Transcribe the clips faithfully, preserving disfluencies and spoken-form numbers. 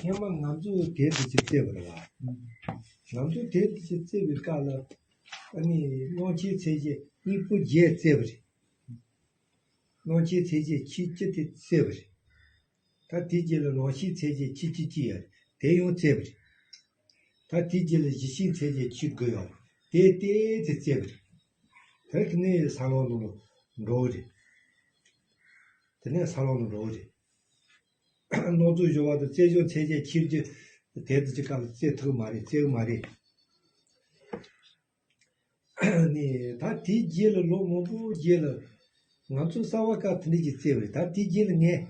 སྔོན་མ་ང་ཚོས་དེབ་དེ་ཅིག་བཙལ་བ་རེད་བ། ང་ཚོས་དེབ་དེ་ཅིག་བཙལ་བའི་སྐབས་ལ། ཨ་ནི་སྣང་མཆེད་མཚན་བཅས་གཉིས་པོ་བརྒྱད་བཙལ་བ་རེད། སྣང་མཆེད་མཚན་བཅས་ཆོས་བཅུ་དེ་བཙལ་བ་རེད། ད་དེའི་རྗེས་ལ་རང་བཞིན་མཚན་བཅས་ཆོས་བཅུ་གཅིག་ཡོད་རེད། དེ་ཡང་བཙལ་བ་རེད། ད་དེའི་རྗེས་ལ་གཞི་ཤེས་མཚན་བཅས་ཆོས་དགུ་ཡོད་རེད། དེ་ཏོག་ཙམ་བཙལ་བ་རེད། དེ་དེ་ནས་ས་ལམ་ནང་ལ་འགྲོ་བ་རེད། དེ་ནས་ས་ལམ་ནང་འགྲོ་བ་རེད། སྣང་ཚུལ་སྦྱོར་བ་དང་རྩལ་སྦྱོར་མཚན་བཅས་ཆོས་བཅུ་དེབ་དེ་ཅིག་སྐབས་ལ་བཙལ་ཐུབ་མ་རེད། བཙལ་གི་མ་རེད། ནས་ད་དེའི་རྗེས་ལ་ལོ་མང་པོའི་རྗེས་ལ་ང་ཚོ་གསར་པ་སྐབས་དེ་འདྲ་ཅིག་བཙལ་བ་རེད། ད་དེའི་རྗེས་ལ་ངས་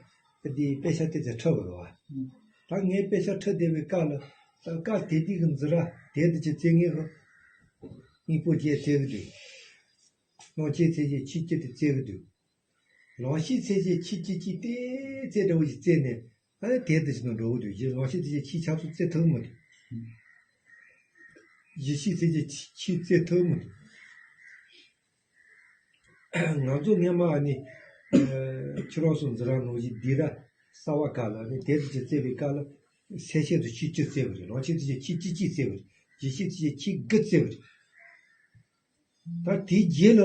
དེ་དཔེ་ཆ་དེ་ཚོ་ཁྲིད་པ་རེད་བ། ད་ངས་དཔེ་ཆ་ཁྲིད་བསྡད་པའི་སྐབས་ལ་ད་སྐབས་དེ་དུས་ཀྱི་འཛིན་གྲྭ་དེབ་དེ་ཅིག་བཙལ་མཁན་གྱི་གཉིས་པོ་བརྒྱད་བཙལ་གི་འདུག་སྣང་མཆེད་མཚན་བཅས་ཆོས་བཅུ་དེ་བཙལ་གི་འདུག་རང་བཞིན་མཚན་བཅས་ཆོས་བཅུ་གཅིག་ཏོག་ཙམ་འདྲ་བོ་ཞིག་བཙལ་ནས། ཨ་ནི་དེབ་དེ་ཅིག་ནང་འགྲོ་གི་འདུག་རང་བཞིན་མཚན་བཅས་ཆོས་ཆ་ཚང་བཙལ་ཐུབ་མི་འདུག་གཞི་ཤེས་མཚན་བཅས་ཆོས་བཙལ་ཐུབ་མི་འདུག་ང་ཚོ་སྔོན་མ་ནི་ཨ་ཁྱེད་རང་ཚོ་འཛིན་གྲྭ་ནང་བཞིན་སྡེ་ར་གསར་པ་སྐབས་ལ་ནི་དེབ་དེ་ཅིག་བཙལ་བའི་སྐབས་ལ་མཚན་ཤས་དེ་ཆོས་བཅུ་བཙལ་བ་རེད། རང་བཞིན་མཚན་བཅས་ཆོས་བཅུ་གཅིག་བཙལ་བ་རེད། གཞི་ཤེས་མཚན་བཅས་ཆོས་དགུ་བཙལ་བ་རེད། ད་དེའི་རྗེས་ལ་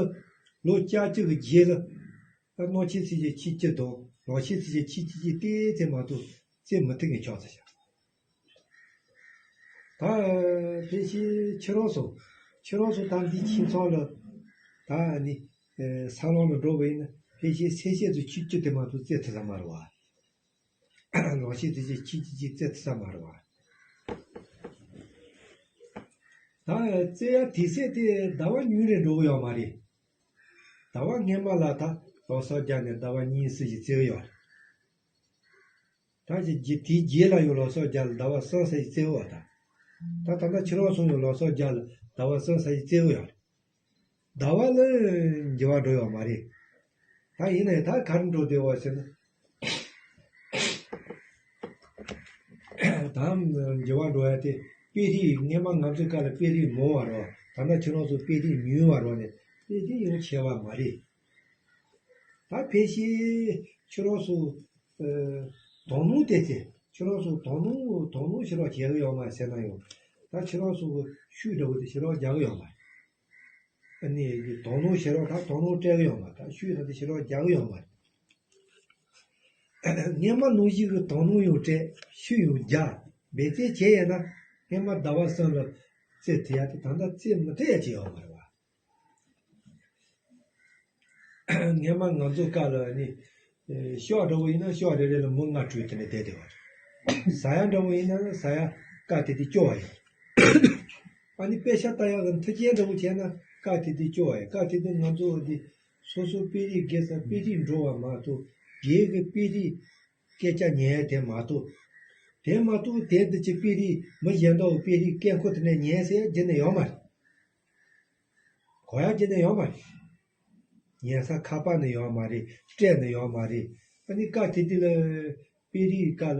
ལོ་བརྒྱད་ཅུ་གི་རྗེས་ལ་ད་སྣང་མཆེད་མཚན་བཅས་ཆོས་བཅུ་དང་རང་བཞིན་མཚན་བཅས་ཆོས་བཅུ་གཅིག་ཏོག་ཙམ་མ་གཏོགས་བཙལ་མི་ཐུབ་མཁན་ཆགས་ཚར་ཤག་ད་ཕལ་ཆེར་ཁྱེད་རང་ཚོ་ཁྱེད་རང་ཚོ་ད་འདི་ཁྱིམ་ཚང་ལ་ད་ནི་ས་ལམ་ལ་འགྲོ་བ་ཡིན་ན་ཕལ་ཆེར་མཚན་ཤས་དེ་ཆོས་བཅུ་དེ་མ་གཏོགས་བཙལ་ཐུབ་ས་མ་རེད་བ། རང་བཞིན་མཚན་བཅས་ཆོས་བཅུ་གཅིག་བཙལ་ཐུབ་ས་མ་རེད་བ། ད་བཙལ་ཡ་དུས་ཚོད་དེ་ཟླ་བ་ཉུང་རེ་འགྲོ་གི་ཡོད་མ་རེད། ཟླ་བ་སྔོན་མ་ལ་ད་ལོ་གསར་རྒྱག་ནས་ཟླ་བ་གཉིས་གསུམ་ཞིག་བཙལ་གི་ཡོད་རེད། ད་ཅི་རྗེས་དེའི་རྗེས་ལ་ཡང་ལོ་གསར་རྒྱག་ལ་ཟླ་བ་གསུམ་ཙམ་ཞིག་བཙལ་གི་ཡོད་ད། ད་ད་ལྟ་ཁྱེད་རང་ཚོ་ཡང་ལོ་གསར་རྒྱག་ལ་ཟླ་བ་གསུམ་ཙམ་ཞིག་བཙལ་གི་ཡོད་རེད། ཟླ་བ་ལ་འགྱུར་བ་འགྲོ་ཡོད་མ་རེད། ད་ཡིན་ནའི་ད་ག་རེ་འགྲོ་བསྡད་པ་ཟེར་ན། ད་འགྱུར་བ་འགྲོ་ཡ་དེ་དཔེ་རིས་སྔོན་མ་ང་ཚོའི་སྐབས་ལ་དཔེ་རིས་མང་བ་རེད་བ། ད་ལྟ་ཁྱེད་རང་ཚོ་དཔེ་རིས་ཉུང་བ་རེད་བ་ནས་དཔེ་རིས་ཡང་ཆེ་བ་མ་རེད། ད་ཕལ་ཆེར་ཁྱེད་རང་ཚོ་ཨ་དོ་སྣང་དེ་ཚེ་ཁྱེད་རང་ཚོ་དོ་སྣང་དོ་སྣང་ཞེ་དྲག་བྱེད་ཀྱི་ཡོད་མ་རེད་ཟེར་ན་ཡང་ད་ཁྱེད་རང་ཚོ་གི་ཤུགས་འདྲ་བོ་དེ་ཞེ་དྲག་རྒྱག་གི་ཡོད་མ་རེད། ཨ་ནི་དོ་སྣང་བྱེད་རོགས་ད་དོ་སྣང་སྤྲད་གི་ཡོད་མ་རེད། ད་ཤུགས་ད་དེ་བྱེད་རོགས་རྒྱག་གི་ཡོད་མ་རེད། སྔོན་མ་ནང་བཞིན་གྱི་དོ་སྣང་ཡང་སྤྲད་ཤུགས་ཡང་རྒྱག་འབད་བརྩོན་བྱས་ཡོད་ན་སྔོན་མ་ཟླ་བ་གསུམ་ལ་བཙལ་ཐུབ་ཡ་དེ་ད་ལྟ་བཙལ་མི་ཐུབ་ཡ་ཅིག་ཡོད་མ་རེད་བ། སྔོན་མ་ང་ཚོ་སྐབས་ལ་ནི་ཨེ་ཤོག་འདྲ་བོ་ཡིན་ན་ཤོག་རེ་རེ་ལ་མི་ལྔ་དྲུག་དེ་ནས་བསྡད་བསྡད་པ་རེད། ཟ་ཡ་འདྲ་བོ་ཡིན་ན་ཟ་ཡ་སྐབས་དེ་དུས་སྐྱོ་བ་ཡོད། ཨ་ནི་དཔེ་ཆ་ལྟ་ཡག་གི་མཐུན་རྐྱེན་འདྲ་བོ་བྱས་ན་སྐབས་དེ་དུས་སྐྱོ་བ་ཡོད། སྐབས་དེ་དུས་ང་ཚོ་འདི་སོ་སོ་དཔེ་རིས་དགེ་ས་དཔེ་རིས་འགྲོ་བ་མ་གཏོགས་སྒེར་གྱི་དཔེ་རིས་སྐད་ཆ་ཉན་ཡ་དེ་མ་གཏོགས། དེ་མ་གཏོགས་དེབ་འདི་ཅིག་དཔེ་རིས་མི་གཞན་དག་གི་དཔེ་རིས་སྐད་འཁོར་དེ་ནས་ཉན་ཟེར་ཡ་རྒྱུན་ནས་ཡོད་མ་རེད། གོ་ཡ་རྒྱུན་ནས་ཡོད་མ་རེད། ཉན་ས་ཁ་པར་ནས་ཡོད་མ་རེད། སྤྲད་ནས་ཡོད་མ་རེད། ཨ་ནི་སྐབས་དེ་དུས་ལ་དཔེ་རིས་སྐབས་ལ་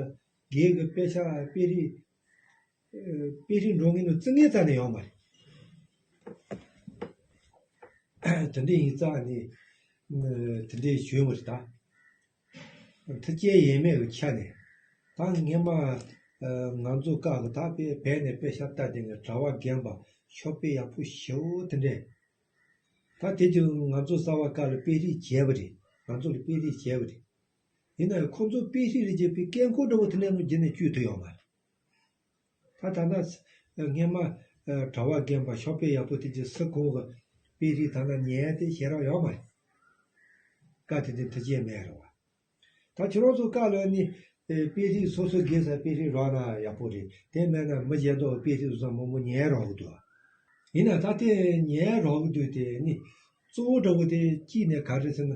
སྒེར་གྱི་དཔེ་ཆ་དཔེ་རིས་ཨ་དཔེ་རིས་འགྲོ་མཁན་ནི་རྩིས་ངན་རྩ་ནས་ཡོད་མ་རེད། དེ་འདྲ་ཡིན་ཙང་ནི་ཨ་དེ་འདྲའི་བྱུང་བ་རེད་ད། མཐུན་རྐྱེན་ཡོད་མེད་ཀྱི་ཆ་ནས་ད་སྔོན་མ་ཨ་ང་ཚོ་སྐབས་ཀྱི་ད་དཔེ་བོད་ནས་དཔེ་ཆ་ལྟ་བསྡད་མཁན་གྲྭ་པ་རྒན་པ་ཤོག་དཔེ་ཡག་པོ་ཞེ་པོ་དེ་འདྲས། ད་དེ་དུས་ང་ཚོ་གསར་པ་སྐབས་ལ་དཔེ་རིས་བྱས་པ་རེད། ང་ཚོ་ལ་དཔེ་རིས་བྱས་པ་རེད། ཡིན་ན་ཡང་ཁོང་ཚོ་དཔེ་རིས་ལ་བྱས་པའི་སྐད་འཁོར་འདྲ་བོ་དེ་འདྲ་ནང་རྒྱུན་ནས་བཅུག་ཐུབ་ཡོད་མ་རེད། ད་ད་ལྟ་སྔོན་མ་གྲྭ་པ་རྒན་པ་ཤོག་དཔེ་ཡག་པོ་དེ་ཚོ་སུ་གང་གི་དཔེ་རིས་ད་ལྟ་ཉན་ཡ་དེ་ཞེ་དྲག་ཡོད་མ་རེད། སྐབས་དེ་དུས་མཐུན་རྐྱེན་མེད་རེད་བ། ད་ཁྱེད་རང་ཚོ་སྐབས་ལ་ནི་ཨེ་དཔེ་རིས་སོ་སོ་སྒེར་ས་དཔེ་རིས་རག་ན་ཡག་པོ་རེད། དེ་མེད་ན་མི་གཞན་དག་དཔེ་རིས་བཟོ་མང་པོ་ཉན་རོགས་གི་འདུག་ཡིན་ན་ད་དེ་ཉན་རོགས་གི་འདུག་དེ་ནི་གཙོ་བོ་འདྲ་བོ་དེ་གཅིག་ནས་ག་རེ་ཟེར་ན་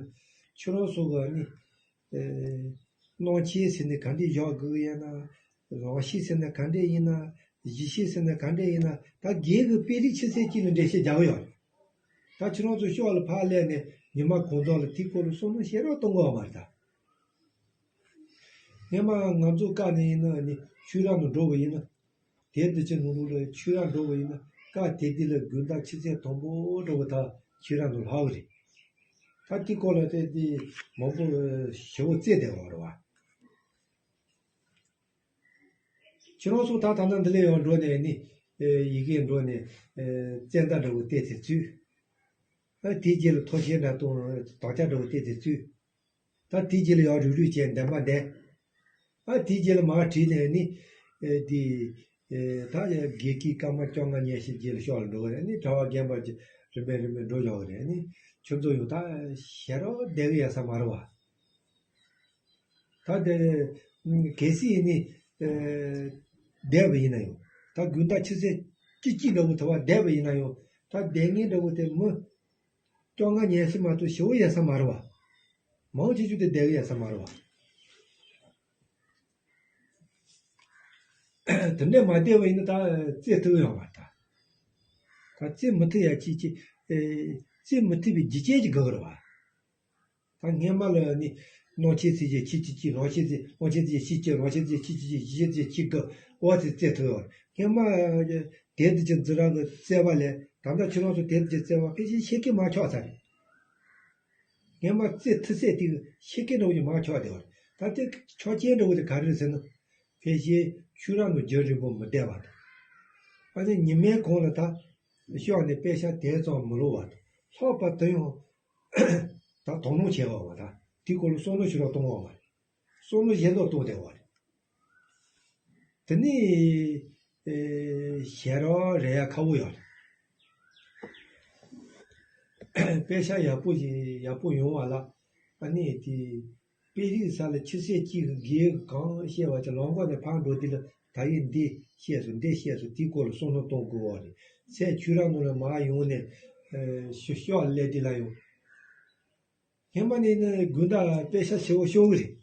ཁྱེད་རང་ཚོ་གི་ནི་ཨེ་སྣང་མཆེད་ཟེར་ནས་ག་འདྲས་བཞག་དགོས་ཡིན་ན། རང་གཤིས་ཟེར་ན་ག་འདྲས་ཡིན་ན། གཞི་ཤེས་ཟེར་ན་ག་འདྲས་ཡིན་ན། ད་སྒེར་གྱི་དཔེ་རིས་ཆུ་ཚད་གཅིག་ལ་འགྲེལ་བཤད་རྒྱག་གི་ཡོད་རེད། ད་ཁྱེད་རང་ཚོ་ཤོག་ལ་ཕར་སླེབས་ནས་ཉི་མ་གང་ཙམ་ལ་དེའི་སྐོར་ལ་བསམ་བློ་ཞེ་དྲག་གཏོང་དགོས་པ་མ་རེད་ད། སྔོན་མ་ང་ཚོ་སྐབས་ནས་ཡིན་ན་ནི་ཆོས་ར་ནང་འགྲོ་བ་ཡིན་ན། དེབ་འདི་ཚོའི་ནང་ལོགས་ལ་ཆོས་ར་འགྲོ་བ་ཡིན་ན་སྐབས་དེ་དུས་ལ་དགུན་ཟླ་ཆུ་ཚོད་དང་པོ་འགྲོ་བ་ད་ཆོས་ར་ནང་ལྷག་གི་རེད། ད་དེའི་སྐོར་ལ་དེ་དེ་མང་པོ་ཞེ་པོ་བཙལ་བསྡད་པ་རེད་བ། ཁྱེད་རང་ཚོ་ད་ད་ལྟ་འདི་ལས་ཡང་འགྲོ་ནས་ནི། ཡི་གེ་འགྲོ་ནས། ཙན་དན་འདྲ་བོ་བལྟས་ཚེ་ཚུད། དེའི་རྗེས་ལ་ཐོ་ཤེལ་འདྲ་དང་དམ་བཅའ་འདྲ་བོ་བལྟས་ཚེ་ཚུད། ད་དེའི་རྗེས་ལ་ཡང་རུག་རུག་བྱས་འདོན་པ་འདོན། ཨ་དེའི་རྗེས་ལ་མར་བྲིས་ནས་ནི། ཨེ་དེ། ཨེ་ད་ཡ་དགེ་བསྐུལ་བཀའ་མ་བཅོ་ལྔ་ཉན་ཞིང་རྗེས་ལ་ཤོག་ལ་འགྲོ་གི་རེད། ནི་གྲྭ་པ་རྒན་པ་རིམ་པས་རིམ་པས་འགྲོ་ཡོང་གི་རེད། ནི་ཁྱོད་ཚོ་ཡང་ད་ཞེ་དྲག་བསྡད་གི་ཡོད་ས་མ་རེད་བ། ད་དེ་གལ་སྲིད་ནི་ཨེ་བསྡད་པ་ཡིན་ན་ཡང་། ད་དགོན་བདག་ཆུ་ཚོད་བཅུ་གཅིག་འདྲ་བོ་ཐུབ་པ་བསྡད་པ་ཡིན་ན་ཡང་། ད་བསྡད་མཁན་འདྲ་བོ་དེ་མི་བཅོ་ལྔ་ཉན་ཞིང་མ་གཏོགས་ཞེ་པོ་ཡོད་ས་མ་རེད་བ། མང་ཆེ་ཤོས་དེ་བསྡད་གི་ཡོད་ས་མ་རེད་བ། དེ་འདྲས་མ་བསྡད་པ་ཡིན་ན་ད་རྩེ་ཐུབ་ཡོང་བ་ད། ད་རྩེ་མི་ཐུབ་ཡ་ཅིག་ཅིག་ཨེ་རྩེ་མི་ཐུབ་པའི་རྒྱུ་རྐྱེན་ཅིག་དགོས་ཀྱི་རེད་བ། ད་སྔས་མ་ལ་ནི་སྣང་ཆེན་ཚིག་བརྒྱད་ཆུ་བཅུ་གཅིག་རང་ཆེན་ཚིག་སྣང་ཆེན་ཚིག་བརྒྱད་ཆུ་བཅུ་རང་ཆེན་ཚིག་བརྒྱད་ཆུ་བཅུ་གཅིག་བཞི་ཆེན་ཚིག་བརྒྱད་ཆུ་དགུ། འོ་དེ་རྩེ་ཐུབ་ཡོང་། སྔས་མ་དེབ་འདི་ཅིག་འཛིན་རག་གི་བརྩེ་བ་ལས། ད་ལྟ་ཁྱེད་རང་ཚོ་དེབ་འདི་ཅིག་བརྩེ་བ་ཕལ་ཆེར་ཤེས་ཀྱི་མ་ཆོག་ཚར་རེད། སྔས་མ་རྩེ་ཐུབ་ཚད་དེ་ཤེས་ཀྱི་འདྲ་བོ་ཅིག་མ་ཆོག་བསྡད་པ་རེད། ད་དེ་ཆོག་མཆན་འདྲ་བོ་དེ་ག་རེ་རེད་ཟེར་ན། ཕལ་ཆེར་ཆོས་ར་ནང་རྒྱུན་རིང་པོ་མི་བསྡད་པ་དང་། ཨ་ནི་ཉི་མའི་གུང་ལ་ད་ཤོག་ནས་པེ་ཤག་དེ་ཙམ་མི་ལོ་བ་དང་། ལྷག་པར་དུ་ཡང་ད་དོ་སྣང་བྱེད་པ་བ་དང་། དེའི་སྐོར་ལ་བསམ་བློ་ཞེ་དྲག་གཏོང་བ་བ་རེད། བསམ་བློ་ཞེ་དྲག་གཏོང་བསྡད་པ་རེད། དེ་ནི་ཨེ་ཞེ་དྲག་རེད་ཡ་ཁག་པོ་ཡོད་རེད། པེ་ཤག་ཡག་པོ་ཞིག་ཡག་པོ་ཡོང་བ་ལ། ཨ་ནི་དེ་དཔེ་རིས་ས་ལ་ཆུ་ཚོད་གཅིག་གི་གང་བཤད་པ་དེ་ལམ་ཁ་ནས་ཕར་འགྲོ་དུས་ལ་ད་ཡིན་འདི་བཤད་སོང་འདི་བཤད་སོང་དེའི་སྐོར་ལ་བསམ་བློ་གཏོང་དགོས་པ་རེད། ཚེ་ཆོས་ར་ནང་ལ་མར་ཡོང་ནས་ཨེ་ཤོག་ཤོག་སླེབས་དུས་ལ་ཡང་། སྔོན་མ་ནས་ནི་དགོན་བདག་པེ་ཤག་ཞེ་པོ་ཤོར་གི་རེད།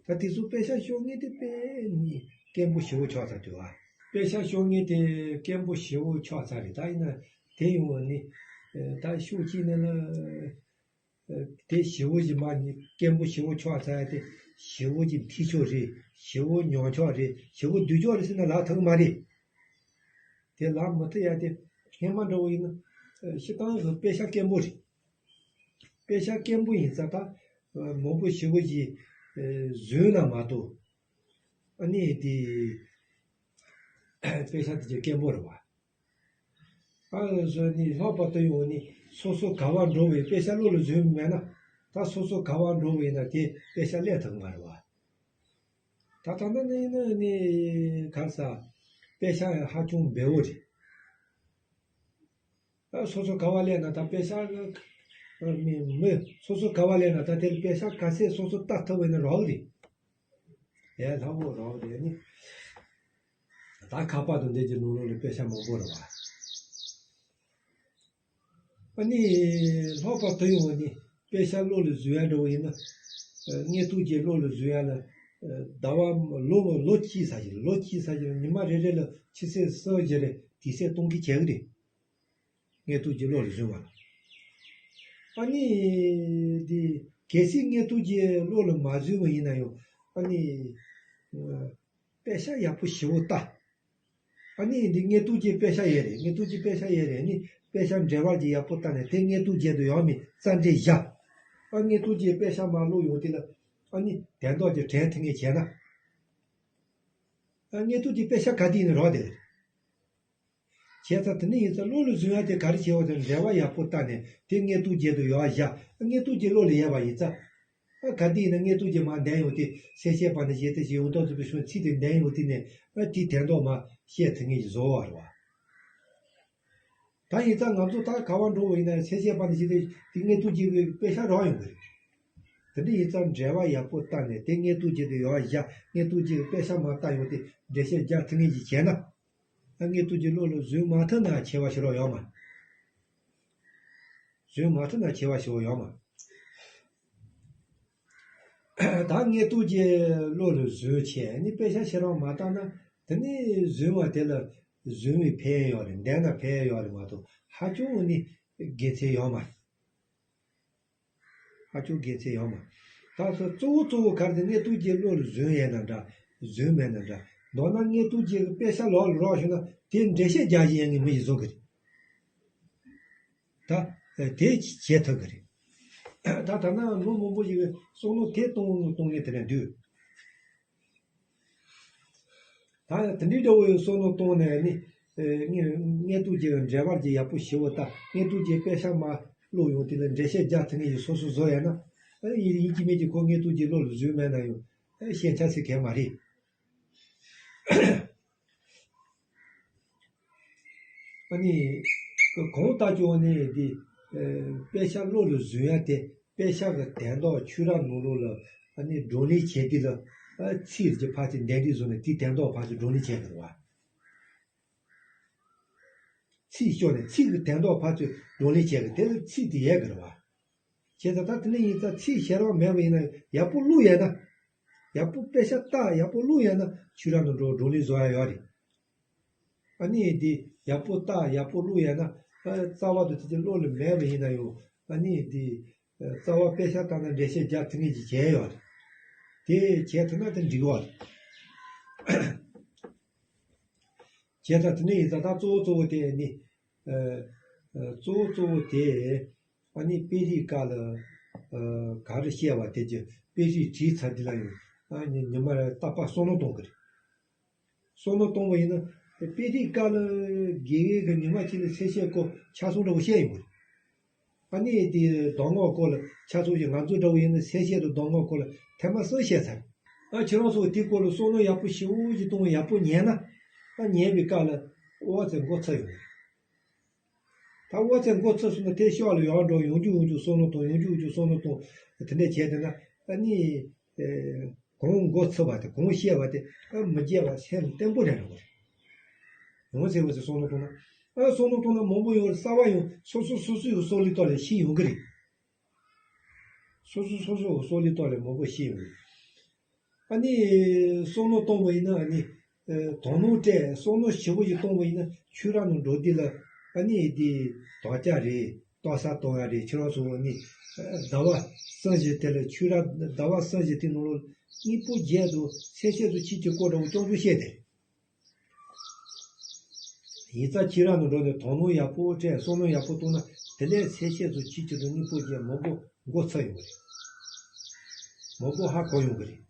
ད་དེ་ཚོ་པེ་ཤག་ཤོར་མཁན་དེ་དཔེ་ནི་སྐད་པོ་ཞེ་པོ་ཆགས་ཚར་དུས་ཨ། པེ་ཤག་ཤོར་མཁན་དེ་སྐད་པོ་ཞེ་པོ་ཆགས་ཚར་རེད། ད་ཡིན་ན་དེ་ཡོང་བ་ནི་ད་ཤུགས་གཅིག་ནས་ལ་དེ་ཞེ་པོ་ཞིག་མ་ནི་སྐད་པོ་ཞེ་པོ་ཆགས་ཚར་ཡ་དེ་ཞེ་པོ་ཅིག་འཐུས་ཆོག་རེད། ཞེ་པོ་མྱོང་ཆོག་རེད། ཞེ་པོ་སྡུག་ཆོག་རེད་ཟེར་ན་ལབ་ཐུབ་ཀྱི་མ་རེད། དེ་ལབ་མི་ཐུབ་ཡ་དེ་སྔོན་མ་འདྲ་བོ་ཡིན་ན་སྤྱིར་བཏང་གི་པེ་ཤག་སྐད་པོ་རེད། པེ་ཤག་སྐད་པོ་ཡིན་ཙང་ད་མང་པོ་ཞེ་པོ་ཞིག་བཟོས་ན་མ་གཏོགས་ཨ་ནི་དེ་པེ་ཤག་དེ་ཅིག་སྐད་པོ་རེད་བ། ཨ་བཟོས་ནི་ལྷག་པར་དུ་ཡོང་ནི་སོ་སོ་ག་བ་འགྲོ་བའི་པེ་ཤག་བློ་ལ་བཟོས་མེད་ན་ད་སོ་སོ་ག་བ་འགྲོ་བའི་ན་དེ་པེ་ཤག་སླེབས་ཐུབ་མ་རེད་བ། ད་ད་ནི་ནི་ནི་ག་ས་པེ་ཤག་ཧ་ཅང་འབེལ་བོ་རེད། ཨ་སོ་སོ་ག་བ་ལེན་ན་ད་པེ་ཤག་མི་མི་སོ་སོ་ག་བ་ལེན་ན་ད་དེར་པེ་ཤག་ག་ཚད་སོ་སོ་ལྟ་ཐུབ་པ་ཡིན་ན་རོགས་རེད། ཡ་ལྷག་པོ་རོགས་རེད་ནི། ད་ཁ་པར་དང་འདི་གྱི་ནང་ལོགས་ལ་པེ་ཤག་མང་པོ་རེད་བ། ཨ་ནི་ལྷག་པར་དུ་ཡོང་བ་ནི་པེ་ཤག་བློ་ལ་བཟོས་ཡ་འདྲ་བོ་ཡིན་ན། ཨ་དངོས་ཐོག་གི་བློ་ལ་བཟོས་ཡ་ལ། ཨ་ཟླ་བ་ལོ་ལོ་གཅིག་ཟ་བཞིན་ལོ་གཅིག་ཟ་བཞིན་ཉི་མ་རེ་རེ་ལ་ཆུ་ཚོད་གསུམ་བཞི་རེ་དུས་ཚོད་གཏོང་གི་བྱེད་གི་རེད། དངོས་ཐོག་གི་བློ་ལ་བཟོས་པ་ལ། ཨ་ནི་འདི་གལ་སྲིད་དངོས་ཐོག་གི་བློ་ལ་མ་བཟོས་པ་ཡིན་ན་ཡང་ཨ་ནི། པེ་ཤག་ཡག་པོ་ཞེ་པོ་ལྟ། ཨ་ནི་འདི་དངོས་ཐོག་གི་པེ་ཤག་ཡོད་རེད། དངོས་ཐོག་གི་པེ་ཤག་ཡོད་རེད། ཨ་ནི་པེ་ཤག་འབྲེལ་བ་གྱི་ཡག་པོ་ལྟ་ནས་དེ་དངོས་ཐོག་གི་དུ་ཡོང་མི་རྩ་འགྲེལ་བཞག་ཨ་དངོས་ཐོག་གི་པེ་ཤག་མ་བླུགས་ཡོང་དུས་ལ་ཨ་ནི་དོན་དག་གི་དྲན་ཐུབ་ངེས་བྱས་ན། ཨ་དངོས་ཐོག་གི་པེ་ཤག་ག་དུས་ཡིན་ན་རོགས་དེ་རེད། བྱས་ཙང་དེ་ནི་ཡིན་ཙང་བློ་ལ་བཟུང་ཡ་དེ་ག་རེ་བྱེད་པ་དེ་འབྲེལ་བ་ཡག་པོ་བལྟ་ནས་དེ་དངོས་ཐོག་བརྒྱད་དུ་ཡོད་བཞག་དངོས་ཐོག་གི་བློ་ལ་ཡོད་པ་ཡིན་ཙང་། ཨ་ག་དུས་ཡིན་ན་དངོས་ཐོག་གི་མར་འདོན་ཡོང་དུས་སེ་བཤད་པ་ནི་ཞེ་དེ་ཞེ་ཡོང་ཐོག་ཚོ་པའི་གཞུང་ཚིག་དེ་འདོན་ཡོང་དུས་ནས་ཨ་དེའི་དོན་དག་མར་བཤད་ཐུབ་ངེས་ཀྱི་བཟོ་བ་རེད་བ། ད་ཡིན་ཙང་ང་ཚོ་ད་ག་བ་འགྲོ་བ་ཡིན་ན་སེ་བཤད་པ་ནི་ཞེ་དེ་དེ་དངོས་ཐོག་གི་དཔེ་ཆ་རག་ཡོང་གི་རེད། དེ་འདྲ་ཡིན་ཙང་འབྲེལ་བ་ཡག་པོ་བལྟ་ནས་དེ་དངོས་ཐོག་གི་དུ་ཡོད་བཞག་དངོས་ཐོག་གི་དཔེ་ཆ་མར་བལྟ་ཡོང་དུས་འགྲེལ་བཤད་རྒྱག་ཐུབ་ངེས་ཀྱི་བྱས་ན། ད་དངོས་ཐོག་གི་བློ་ལ་བཟུང་མ་ཐུབ་ན་ཆེ་བ་ཞེ་དྲག་ཡོད་མ་རེད། བཟུང་མ་ཐུབ་ན་ཆེ་བ་ཞེ་པོ་ཡོད་མ་རེད། ད་དངོས་ཐོག་གི་བློ་ལ་བཟུང་བྱས་ནི་དཔེ་ཆ་ཞེ་དྲག་མ་བལྟས་ན་དེ་ནི་བཟུང་བ་དེ་ལ་བཟུང་བའི་ཕན་ཡོད་རེད། འདོན་ན་ཕན་ཡོད་རེད་མ་གཏོགས་ཧ་ཅང་ནི་དགེ་མཚན་ཡོད་མ་རེད། ཧ་ཅང་དགེ་མཚན་ཡོད་མ་རེད། ད་སོ་གཙོ་བོ་གཙོ་བོ་ག་རེ་དེ་དངོས་ཐོག་གི་བློ་ལ་བཟུང་ཡས་ན་འདྲ་བཟུང་མེད་ན་འདྲ་མདོར་ན་དངོས་ཐོག་གི་དཔེ་ཆ་ལོག་ལ་རག་བྱུང་ན་དེ་འགྲེལ་བཤད་རྒྱག་བཞིན་ཡང་ངས་མི་ཡི་བཟོ་གི་རེད། ད་དེ་བྱེད་ཐུབ་ཀྱི་རེད། ད་ད་ནང་མི་མང་པོ་ཞིག་གིས་བསམ་བློ་དེ་གཏོང་གཏོང་མཁན་དེ་འདྲ་འདུག་ད་དེ་འདྲའི་འདྲ་བོ་ཡི་བསམ་བློ་བཏང་ནས་ནི། ཨེ་ངས་མངོན་རྟོགས་རྒྱན་འགྲེལ་པ་རྒྱན་ཡག་པོ་ཞིབ་པོ་ལྟ། མངོན་རྟོགས་རྒྱན་དཔེ་ཆ་མར་ཀློག་ཡོང་དུས་ལ་འགྲེལ་བཤད་རྒྱག་ཐུབ་མཁན་ཞིག་སོ་སོ་བཟོ་ཡ་ན། ཨེ་ཡིན་ཡིན་གཅིག་མིན་གཅིག་ཁོ་མངོན་རྟོགས་རྒྱན་བློ་ལ་བཟུང་མེད་ན་ཡང་། ཨེ་ཞན་ཆ་ཟེར་མཁན་མ་རེད། ཨ་ནི། གང་ལྟར་ཀྱང་ནི་འདི། ཨེ་དཔེ་ཆ་བློ་ལ་བཟུང་ཡ་དེ་དཔེ་ཆ་གི་དོན་དག་ཆོས་ར་ནང་ལོགས་ལ་ཨ་ནི་བགྲོ་གླེང་བྱེད་དུས་ལ། ཨ་ཚིག་གི་ཕར་ཚུར་འདེད་འདེད་བཟོ་ནས་དེའི་དོན་དག་ཕར་ཚུར་བགྲོ་གླེང་བྱེད་དགོས་རེད་བ། ཚིག་ཤོད་ནས་ཚིག་གི་དོན་དག་ཕར་ཚུར་བགྲོ་གླེང་བྱེད་དགོས། དེ་ལ་ཚིག་དེ་ཡལ་དགོས་རེད་བ། བྱས་ཙང་ད་དེ་ནས་ཡིན་ཙང་ཚིག་ཤེས་རབ་མེད་པ་ཡིན་ན་ཡག་པོ་བླུགས་ཡས་ན། ཡག་པོ་དཔེ་ཆ་ལྟ་ཡག་པོ་བླུགས་ཡས་ན་ཆོས་ར་ནང་འགྲོ་བགྲོ་གླེང་བཟོ་ཡ་ཡོད་རེད། ཨ་ནི་འདི་ཡག་པོ་ལྟ་ཡག་པོ་བླུགས་ཡས་ན། ཨ་རྩ་བ་དུ་དེ་ཚོ་བློ་ལ་མེད་པ་ཡིན་ན་ཡང་ཨ་ནི་འདི། རྩ་བ་དཔེ་ཆ་ལྟ་ན་འགྲེལ་བཤད་རྒྱག་ཐུབ་ངེས་ཀྱི་བྱས་ཡོད་རེད། དེ་བྱས་ཐུབ་ན་དེ་འགྲིག་གི་ཡོད་རེད། བྱས་ཙང་དེ་ནས་ཡིན་ཙང་ད་གཙོ་བོ་གཙོ་བོ་དེ་ནི། ཨ་ཨ་གཙོ་བོ་གཙོ་བོ་དེ། ཨ་ནི་དཔེ་རིས་སྐབས་ལ་ཨ་ག་རེ་བཤད་པ་དེ་ཀྱི་དཔེ་རིས་བྲིས་ཚར་དུས་ལ་ཡང་ཨ་ནི་ཉི་མ་རེ་རྟག་པར་བསམ་བློ་གཏོང་གི་རེད། བསམ་བློ་གཏོང་བ་ཡིན་ན་དཔེ་རིས་སྐབས་ལ་དགེ་བའི་གི་ཉི་མ་གཅིག་ལ་ཚེས་བཅད་སྐོར་ཆ་ཚང་འདྲ་བོ་བཤད་ཡོང་གི་རེད། ཨ་ནི་དེ་གདམས་ངག་སྐོར་ལ་ཆ་ཚང་ཞིག་ང་ཚོ་འདྲ་བོ་ཡིན་ན་ཚེས་བཅད་དང་གདམས་ངག་སྐོར་ལ་ཐེངས་མ་གསུམ་བཤད་ཚར། ཨ་ཁྱེད་རང་ཚོ་དེའི་སྐོར་ལ་བསམ་བློ་ཡག་པོ་ཞེ་པོ་ཞིག་གཏོང་བ་ཡག་པོ་ཉན་ན། ཨ་ཉན་པའི་སྐབས་ལ་ཨོ་ཙེ་མགོ་ཚོས་ཡོང་གི་རེད། ད་ཨོ་ཙེ་མགོ་ཚོས་སོང་ན་དེ་ཤོག་ལ་ཡར་འགྲོ་ཡང་བསྐྱར་ཡང་བསྐྱར་བསམ་བློ་གཏོང་ཡང་བསྐྱར་ཡང་བསྐྱར་བསམ་བློ་གཏོང་། དེ་འདྲ་བྱས་བསྡད་ན་ཨ་ནི། ཨེ་གང་མགོ་ཚོས་པ་དེ་གང་བཤད་པ་དེ་ཨ་མི་བརྗེད་པ་སེམས་བརྟན་པོ་རེད་འགྲོ་གི་རེད། ཡང་ཚེ་བ་ཚེ་བསམ་བློ་གཏོང་ན། ཨ་བསམ་བློ་གཏོང་ན་མང་པོ་ཡོང་རེད། གསར་བ་ཡང་སོ་སོ་སོ་སོའི་བསམ་བློའི་ཐོག་ལ་ཤེས་ཡོང་གི་རེད། སོ་སོ་སོ་སོའི་བསམ་བློའི་ཐོག་ལ་མང་པོ་ཤེས་ཡོང་གི་རེད། ཨ་ནི་བསམ་བློ་གཏོང་བ་ཡིན་ན་ཨ་ནི་ཨ་དོ་སྣང་སྤྲད། བསམ་བློ་ཞིབ་པོ་ཞིག་གཏོང་བ་ཡིན་ན་ཆོས་ར་ནང་འགྲོ་དུས་ལ་ཨ་ནི་དེ་དོགས་ཆ་རེད། ལྟོ་ས་གཏོང་ཡ་རེད། ཁྱེད་རང་ཚོ་ནི་ཟླ་བ་གསུམ་བཞི་དེ་ལ་ཆོས་ར་ཟླ་བ་གསུམ་བཞི་དེ་ནང་ལོགས་གཉིས་པོ་བརྒྱད་དུ་ཚེས་བཅད་དུ་ཆིག་གི་སྐོར་འདྲ་བོ་ཅོག་ཅོག་བཤད་དེ། ཡིན་ཙང་ཁྱེད་རང་ནང་འགྲོ་ནས་དོ་སྣང་ཡག་པོ་སྤྲད། བསམ་བློ་ཡག་པོ་གཏོང་ན་དེ་ལས་ཚེས་བཅད་དུ་ཆིག་གི་དུ་གཉིས་པོ་བརྒྱད་མང་པོ་མགོ་ཚོས་ཡོང་གི་རེད། མང་པོ་ཧ་གོ་ཡོང་གི་རེད།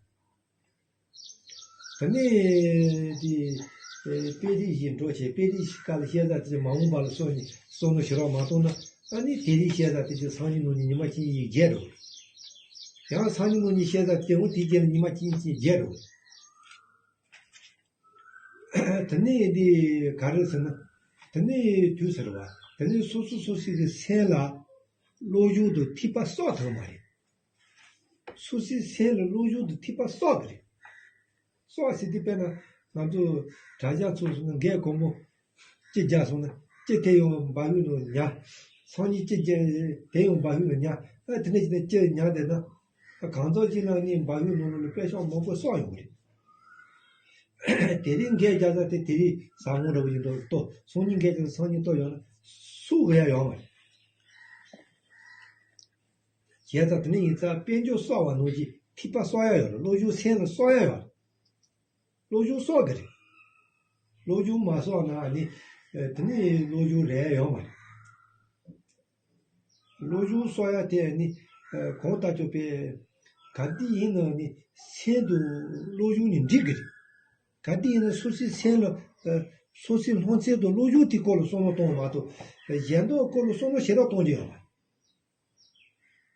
དེ་ནས་དེ་དཔེ་རིས་ཞིག་འགྲོ་བྱས། དཔེ་རིས་ཞིག་སྐབས་ལ་བཤད་ས་དེ་མ་འོངས་པ་ལ་སོགས་ནས་བསམ་བློ་ཞེ་དྲག་མ་གཏོང་ན། ཨ་ནི་དེ་རིང་བཤད་ས་དེ་ཚོ་སང་ཉིན་གནངས་ཉིན་ཉི་མ་གཅིག་གཉིས་ཤིག་བརྗེད་འགྲོ། ཡང་སང་ཉིན་གནངས་ཉིན་བཤད་ས་དེ་འོ་དེ་རྗེས་ལ་ཉི་མ་གཅིག་གཉིས་ཤིག་བརྗེད་འགྲོ། དེ་ནས་འདི་ག་རེ་ཟེར་ན། དེ་ནས་དུས་ཟེར་བ། དེ་ནས་སོ་སོ་སོ་སོའི་གི་སེམས་ལ་བློ་སྦྱོང་དང་ཐེག་པ་གསོག་ཐུབ་མ་རེད། སོ་སོའི་སེམས་ལ་བློ་སྦྱོང་དང་ཐེག་པ་གསོག་གི་རེད། གསོག་ཟེར་དུས་དཔེར་ན་ང་ཚོ་དྲ་རྒྱ་ཚོ་སོང་ན་འགས་གོང་མོ་ཅི་རྒྱག་སོང་ན་ཅི་དེ་ཡང་འབའ་ཧུད་ནང་ཉར། སང་ཉིན་ཅི་རྒྱག་དེ་ཡང་འབའ་ཧུད་ནང་ཉར། ཨ་དེ་འདྲ་བྱས་ནས་ཅི་ཉར་བསྡད་ན། ཨ་གང་ཚོད་ཅིག་ལ་ནི་འབའ་ཧུད་ནང་ལོགས་ལ་དཔེ་ཤག་མང་པོ་གསོག་ཡོང་གི་རེད། དེ་རིང་འགས་རྒྱག་ས་དེ་དེ་རིང་ཟ་འོང་འདྲ་བོ་ཡིན་མདོག་ལྟོ། སང་ཉིན་འགས་རྒྱག་ས་སང་ཉིན་ལྟོ་ཡོང་ན་སུ་འོས་ཡ་ཡོང་བ་རེད། བྱས་ཙང་དེ་ནས་ཡིན་ཙང་དཔལ་འབྱོར་གསོག་པ་ནང་བཞིན་ཐེག་པ་གསོག་ཡ་ཡོད་རེད། བློ་སྦྱོང་སེམས་ལ་གསོག་ཡ་ཡོད་རེད། བློ་སྦྱོང་གསོག་གི་རེད། བློ་སྦྱོང་མ་གསོག་ན་ནི་དེ་ནས་བློ་སྦྱོང་རེད་ཡོད་མ་རེད། བློ་སྦྱོང་གསོག་ཡ་དེ་ནི་གང་ལྟར་ཀྱང་དཔེ་ག་དུས་ཡིན་ན་ནི་སེམས་དང་བློ་སྦྱོང་གཉིས་འགྲིག་གི་རེད། ག་དུས་ཡིན་ན་སོ་སོའི་སེམས་ལ་སོ་སོའི་སློབ་ཚན་དང་བློ་སྦྱོང་དེའི་སྐོར་ལ་བསམ་བློ་གཏོང་བ་མ་གཏོགས་གཞན་དག་སྐོར་ལ་བསམ་བློ་ཞེ་དྲག་གཏོང་རྒྱུ་ཡོད་མ་རེད།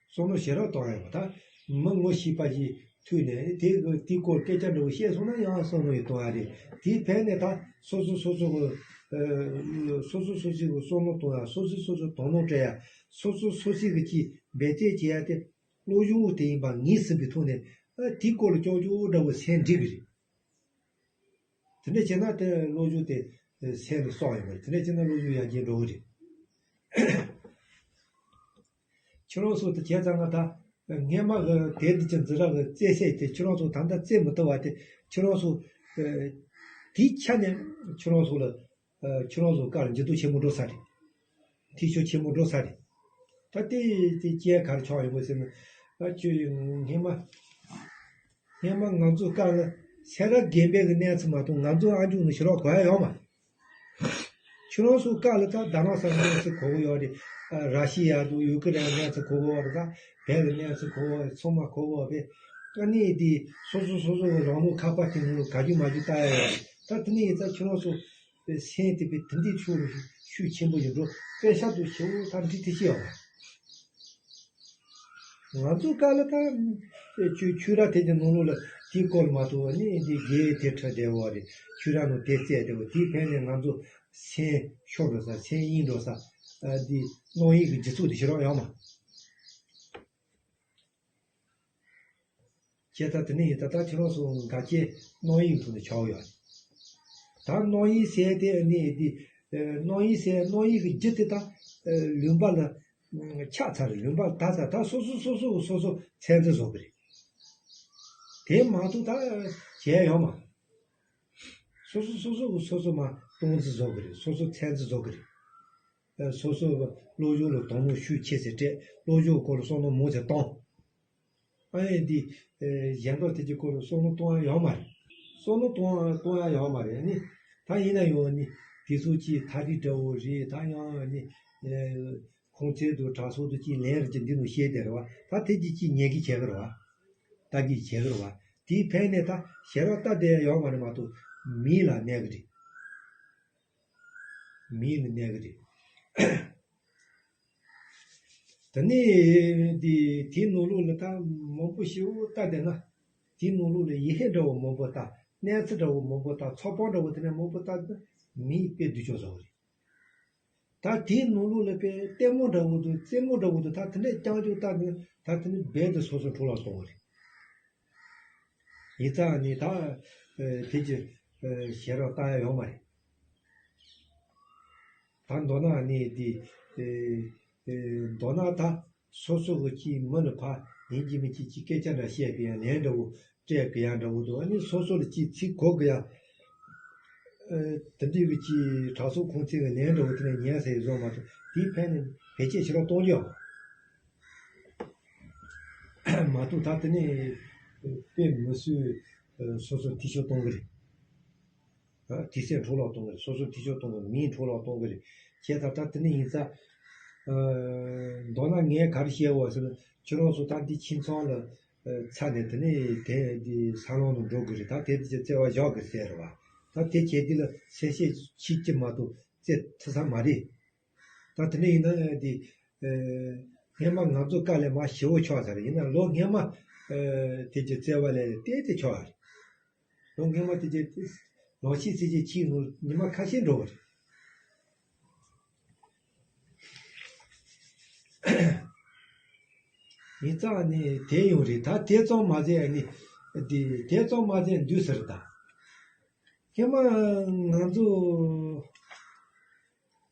བསམ་བློ་ཞེ་དྲག་གཏོང་ཡ་ཡོད་མ་རེད། ད་མི་ངོ་ཤེས་པ་ཞིག་ཐུག་ནས་དེ་གི་དེའི་སྐོར་སྐད་ཆ་འདྲ་བོ་བཤད་སོང་ན་ཡང་བསམ་བློ་ཡི་གཏོང་ཡ་རེད། དེའི་ཕན་ནས་ད་སོ་སོ་སོ་སོ་གི་ཨ་སོ་སོ་སོ་སོ་གི་བསམ་བློ་གཏོང་ཡ། སོ་སོ་སོ་སོ་དོ་སྣང་སྤྲད་ཡ། སོ་སོ་སོ་སོ་གི་ཅིག་འབད་བརྩོན་བྱེད་ཡ་དེ་བློ་སྦྱོང་དེ་ཡིན་པ་ངེས་ཟིན་པའི་ཐོག་ནས་ཨ་དེའི་སྐོར་ལ་ཀྱོག་ཀྱོག་འདྲ་བོ་སེམས་འགྲིག་གི་རེད། དེ་འདྲ་བྱས་ན་དེ་བློ་སྦྱོང་དེ་སེམས་ལ་གསོག་ཡོང་བ་རེད། དེ་འདྲ་བྱས་ན་བློ་སྦྱོང་ཡར་རྒྱས་འགྲོ་གི་རེད། ཁྱེད་རང་ཚོ་དེ་བྱས་ཙང་ང་ད་སྔས་མ་གི་དེབ་འདི་ཅིག་འཛིན་གྲྭ་གི་རྩེད་སྲས་དེ་ཁྱེད་རང་ཚོ་ད་ལྟ་རྩེད་མི་ཐུབ་པ་དེ་ཁྱེད་རང་ཚོ་དེའི་ཆ་ནས་ཁྱེད་རང་ཚོ་ལ་ཁྱེད་རང་ཚོ་སྐབས་ལ་འགྱུར་ལྡོག་ཆེན་པོ་འགྲོ་ས་རེད། འཐུས་ཤོར་ཆེན་པོ་འགྲོ་ས་རེད། ད་དེ་དེ་རྐྱེན་ག་རེ་ཆགས་ཡོང་གི་ཟེར་ན། ད་ཁྱོད་སྔས་མ་སྔས་མ་ང་ཚོའི་སྐབས་ལ་སེ་ར་དགོན་པའི་གི་གནས་ཚུལ་མ་གཏོགས་ང་ཚོའི་ཨ་མཆོག་ནས་ཞེ་དྲག་གོ་ཡ་ཡོད་མ་རེད། ཁྱོད་རང་ཚོའི་སྐབས་ལ་ད་རྡ་རམ་ས་ལ་གནས་ཚུལ་གོ་གི་ཡོད་རེད། ཨ་ར་ཤི་ཡ་དང་ཡུ་ཀེ་རེན་གནས་ཚུལ་གོ་གི་ཡོད་རེད། ད་བོད་ཀྱི་གནས་ཚུལ་གོ་གི་ཡོད་རེད། ཚང་མ་གོ་གི་ཡོད་རེད། ཨ་ནི་དེ་སོ་སོ་སོ་སོ་གི་རང་ལུགས་ཁ་པར་དེ་ནང་ལ་ག་རྒྱུ་མ་རྒྱུ་ལྟ་ཡ་ཡོད་རེད། ད་དེ་ནས་ཡིན་ཙང་ཁྱེད་རང་ཚོ་སེམས་དེ་པའི་དེ་འདྲའི་ཆོས་ལ་ཤུགས་ཆེན་པོ་ཡིན་འགྲོ། དཔེ་ཤ་དུ་ཞེ་བོ་ད་འདྲི་དེ་ཤེས་ཡོང་། ང་ཚོ་ག་ལ་ད་ཆོས་ཆོས་ར་དེ་གི་ནང་ལོགས་ལ་དེའི་སྐོར་མ་གཏོགས་ནི་འདི་དགེ་དེ་ཁྲ་བསྡད་པ་རེད། ཆོས་ར་ནང་དེ་རྩེ་བསྡད་པ་དེའི་ཕན་ནས་ང་ཚོ་སེམས་ཤོར་འགྲོ་ས་སེམས་གཡེང་འགྲོ་ས་འདི་རྣམ་གཡེང་གི་རྒྱུ་ཚོགས་དེ་ཞེ་དྲག་ཡོད་མ། ཁྱེད་ད་དེ་ནས་ཡིན་ད་ད་ཁྱེད་རང་ཚོ་འགའ་ཁྱེད་རྣམ་གཡེང་ཐོག་ནས་ཆགས་ཡོད། ད་རྣམ་གཡེང་ཟེར་དེ་ནི་དེ་རྣམ་གཡེང་ཟེར་རྣམ་གཡེང་གི་རྒྱུ་དེ་ད་ལུང་པ་ལ་ཆགས་ཚར་རེད། ལུང་པ་ད་ཚར་ད་སོ་སོ་སོ་སོ་སོ་སོ་ཚད་འཛིན་བཟོ་གི་རེད། དེ་མ་གཏོགས་ད་གཞན་ཡོད་མ། སོ་སོ་སོ་སོ་སོ་སོ་མ་སྟངས་འཛིན་བཟོ་གི་རེད། སོ་སོ་ཚད་འཛིན་བཟོ་གི་རེད། སོ་སོ་གི་བློ་སྦྱོང་ལ་དོ་སྣང་ཤུགས་ཆེ་ཙམ་སྤྲད། བློ་སྦྱོང་སྐོར་ལ་བསམ་བློ་མང་ཙམ་གཏོང་། ཨ་ཡེ་འདི་གཞན་དག་དེ་གྱི་སྐོར་ལ་བསམ་བློ་གཏོང་ཡ་ཡོད་མ་རེད། བསམ་བློ་གཏོང་གཏོང་ཡ་ཡོད་མ་རེད་ནི། ད་ཡིན་ན་ཡང་ནི་དེ་ཚོ་ཅིག་ཐ་རིག་འདྲ་བོ་རེད། ད་ཡང་ནི་ཁོང་ཚོའི་དུ་གྲྭ་ཚོགས་དུ་ཅིག་ལན་རེ་ཅིག་འདི་ནང་བཤད་དེ་རེད་བ། ད་དེ་ཅིག་ཅིག་ཉན་གི་བྱེད་གི་རེད་བ། ལྟ་གི་བྱེད་གི་རེད་བ། དེའི་ཕན་ནས་ད་ཞེ་དྲག་ལྟ་བསྡད་ཡ་ཡོད་མ་རེད་མ་གཏོགས་མིང་ལ་གནས་གི་རེད། མིང་ལ་གནས་གི་རེད། དེ་ནས་དེ་དེའི་ནང་ལོགས་ལ་ད་མང་པོ་ཞིག་ལྟ་བསྡད་ན། དེའི་ནང་ལོགས་ལ་ཡི་ཧེ་འདྲ་བོ་མང་པོ་ལྟ། གནས་ཚུལ་འདྲ་བོ་མང་པོ་ལྟ། ཚོགས་པ་འདྲ་བོ་དེ་ནས་མང་པོ་ལྟ་ན་མིང་དཔེ་སྡུག་ཅག་བཟོ་གི་རེད། ད་དེའི་ནང་ལོགས་ལ་དཔེ་ལྟད་མོ་འདྲ་བོ་དང་རྩེད་མོ་འདྲ་བོ་དང་ད་དེ་འདྲས་རྐྱང་རྐྱང་ལྟ་ནས་ད་དེ་ནས་རྦད་དེ་སོ་སོ་འཕྲོ་བརླག་གཏོང་གི་རེད། ཡིན་ཙང་ནི་ད་དེ་གྱི་ཞེ་དྲག་ལྟ་ཡ་ཡོད་མ་རེད། ད་མདོར་ན་ནི་དེ་མདོར་ན་ད་སོ་སོ་གི་ཅིག་མི་ལ་ཕ་ཡིན་གཅིག་མིན་གཅིག་ཅིག་སྐད་ཆ་འདྲ་བཤད་གི་ཡ་ལན་འདྲ་བོ་སྤྲད་གི་ཡ་འདྲ་བོ་འདུག་ཨ་ནི་སོ་སོ་ལ་ཅིག་ཚིག་གོ་གི་ཡ། དེ་འདྲའི་གི་ཅིག་གྲྭ་ཚོགས་ཁོང་ཚོའི་གི་ལན་འདྲ་བོ་དེ་ནས་ཉན་ཟེར་བཟོ་མ་ཐུབ། དེའི་ཕན་ནི་བེད་སྤྱད་ཕྱི་ལོག་གཏོང་རྒྱུ་ཡོད་མ་གཏོགས་ད་དེ་ནས་དཔེ་མི་སྲིད་སོ་སོ་འཐུས་ཤོར་གཏོང་གི་རེད། དུས་ཚོད་འཕྲོ་བརླག་གཏོང་གི་རེད། སོ་སོ་འཐུས་ཤོར་གཏོང་གི་རེད། མིང་འཕྲོ་བརླག་གཏོང་གི་རེད། བྱས་ཙང་ད་དེ་ནས་ཡིན་ཙང་། མདོར་ན་ངས་ག་རེ་བཤད་འོ་ཟེར་ན་ཁྱོད་རང་ཚོ་ད་འདི་ཁྱིམ་ཚང་ལ་ཚར་ནས་དེ་ནས་དེ་འདི་ས་ལམ་ལ་འགྲོ་དགོས་རེད། ད་དེ་འདི་ཅིག་བརྩེ་བ་བཞག་དགོས་ཟེར་རེད་བ། ད་དེ་བྱས་དུས་ལ་གསལ་བཤད་བྱེད་ཀྱི་མ་གཏོགས་བརྩེ་ཐུབ་ས་མ་རེད། ད་དེ་འདྲ་ཡིན་ན་འདི། སྔན་མ་ང་ཚོ་དཀའ་ལས་མ་ཞེ་བོ་ཆགས་ཚར་ཡིན་ན་ལོ་སྔན་མ། དེ་གྱི་བརྩེ་བ་ལས་བལྟས་ཏེ་ཆོག་ཨ། ལོ་སྔན་མ་དེ་གྱི་ལོ་ཤས་ཚིག་གི་ཕྱིའི་ནང་ཉི་མ་ཁ་ཤས་འགྲོ་བ་རེད། ཡིན་ཙང་ནི་དེ་ཡོང་རེད། ད་དེ་ཙམ་མ་ཟད་ནི། དེ་དེ་ཙམ་མ་ཟད་འདུག་ཟེར་ད། སྔན་མ་ང་ཚོ།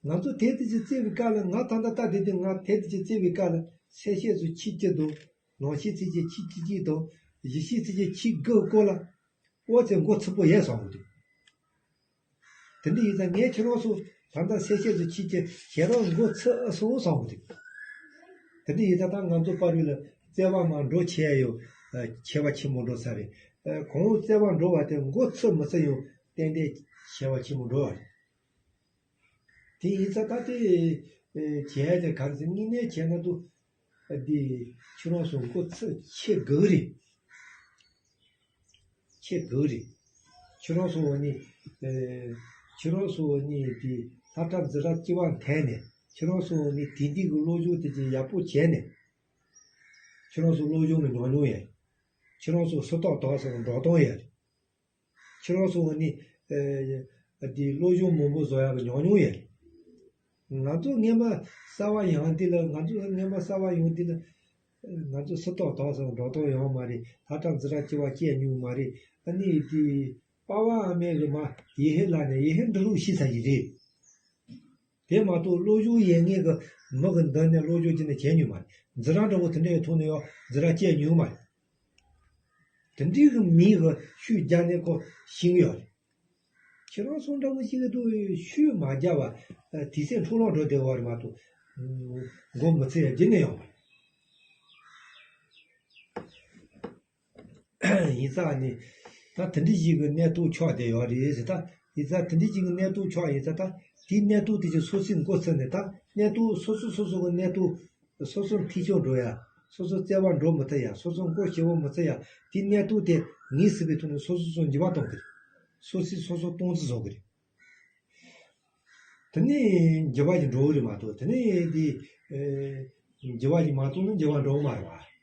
ང་ཚོ་དེབ་དེ་ཅིག་བཙལ་བའི་སྐབས་ལ་ང་ད་ལྟ་ལྟ་བསྡད་དུས་ང་དེབ་དེ་ཅིག་བཙལ་བའི་སྐབས་ལ་གསལ་བཤད་ཚོ་ཕྱི་གཅིག་དང་། ལོ་ཤས་ཚིག་གཅིག་ཕྱི་གཅིག་གཅིག་དང་། བཞི་ཤས་ཚིག་གཅིག་ཕྱི་དགུ་སྐོར་ལ། ཨོ་ཙེ་མགོ་ཚོས་པོ་ཡས་སོང་གི་འདུག་དེ་འདྲ་ཡིན་ཙང་ངས་ཁྱེད་རང་ཚོ་ད་ལྟ་གསལ་བཤད་ཚོ་ཕྱི་གཅིག་ཁྱེད་རང་མགོ་ཚོས་སོང་སོང་གི་འདུག་དེ་འདྲ་ཡིན་ཙང་ད་ང་ཚོ་པར་རིས་ལ་བརྩེ་བ་མར་འགྲོ་ཆེ་ཡོད། ཆེ་བ་ཆེན་པོ་འགྲོ་ས་རེད། གང་བོ་བརྩེ་བ་འགྲོ་བ་དེ་མགོ་ཚོས་མི་ཚོས་ཡང་ཏན་ཏན་ཆེ་བ་ཆེན་པོ་འགྲོ་བ་རེད། དེ་ཡིན་ཙང་ད་དེ་བྱས་ཏེ་ག་རེ་ཟེར། དངོས་གནས་བྱས་ན་དུ་འདི་ཁྱོད་རང་ཚོ་མགོ་ཚོས་ཆེ་དགོས་རེད། ཆེ་དགོས་རེད། ཁྱོད་རང་ཚོ་ནི་ཁྱོད་རང་ཚོ་ནི་དེ་ལྷ་གྲྭ་འཛིན་གྲྭ་གཅིག་པ་འཐེན་ནས་ཁྱོད་རང་ཚོ་ནི་དེང་དུས་ཀྱི་སློབ་སྦྱོང་དེ་ཅིག་ཡག་པོ་བྱས་ནས་ཁྱོད་རང་ཚོ་སློབ་སྦྱོང་ལ་ཉམས་མྱོང་ཡོད། ཁྱོད་རང་ཚོ་སུ་ཏག་ཏག་སོང་འགྲོ་སྟངས་ཡོད་རེད། ཁྱེད་རང་ཚོ་ནི། འདི་སློབ་སྦྱོང་མང་པོ་བཟོ་ཡག་གི་ཉམས་མྱོང་ཡོད། ང་ཚོ་སྔན་མ་གསར་པ་ཡོང་དུས་ལ་ང་ཚོ་སྔན་མ་གསར་པ་ཡོང་དུས་ལ། ང་ཚོ་སུ་ཏག་ཏག་སོང་འགྲོ་སྟངས་ཡོད་མ་རེད། ལྷ་གྲྭ་འཛིན་གྲྭ་གཅིག་པ་བྱས་མྱོང་མ་རེད། ཨ་ནི་དེ་པ་ཕ་ཨ་མས་གི་མ་ཡི་ཧེ་ལ་ནས་ཡི་ཧེ་འབྲི་ལུགས་ཤེས་ས་ཞིག་རེད། དེ་མ་གཏོགས་སློབ་སྦྱོང་ཡོད་མཁན་གྱི་མི་གི་མདུན་ནས་སློབ་སྦྱོང་བྱས་ནས་བྱས་མྱོང་མ་རེད། འཛིན་གྲྭ་འདྲ་བོ་དེ་འདྲའི་ཐོག་ནས་ཡང་འཛིན་གྲྭ་བཅད་མྱོང་མ་རེད། དེ་འདྲའི་གི་མིང་གི་ཤུགས་རྒྱག་ནས་ཁོ་ཤེས་ཀྱི་ཡོད་རེད། ཁྱེད་རང་ཚོ་འདྲ་བོ་ཞིག་གི་འདུག་ཤུགས་མ་རྒྱག་པ། དུས་ཚོད་འཕྲོ་བརླག་འགྲོ་བསྡད་པ་རེད་མ་གཏོགས། མགོ་མི་ཚོས་ཡ་བརྗེད་ནས་ཡོང་བ་རེད། ཡིན་ཙང་ནི། ད་དེ་འདྲ་ཞིག་གི་གནས་སྟངས་ཆགས་བསྡད་ཡོད་རེད་ཟེར། ད་ཡིན་ཙང་དེ་འདྲ་ཞིག་གི་གནས་སྟངས་ཆགས་ཡིན་ཙང་ད་དེའི་གནས་སྟངས་དེ་ཅིག་སོ་སོའི་མགོ་ཚོས་ནས་ད་གནས་སྟངས་སོ་སོ་སོ་སོ་གི་གནས་སྟངས་སོ་སོ་འཐུས་ཤོར་འགྲོ་ཡ། སོ་སོ་བརྩེ་བ་འགྲོ་མི་ཐུབ་ཡ། སོ་སོ་མགོ་ཞེ་བོ་མི་ཚོས་ཡ། དེའི་གནས་སྟངས་དེ་ངེས་སྲིད་པའི་ཐོག་ནས་སོ་སོ་སོ་འགྱུར་བ་གཏོང་གི་རེད། སོ་སོས་སོ་སོ་སྟོང་ཙི་བཟོ་གི་རེད། དེ་ནས་འགྱུར་བ་ཞིག་འགྲོ་གི་རེད་མ་གཏོགས། དེ་ནས་འདི་ཨེ་འགྱུར་བ་ཞིག་མ་གཏོང་ན་འགྱུར་བ་འགྲོ་གི་མ་རེད་བ།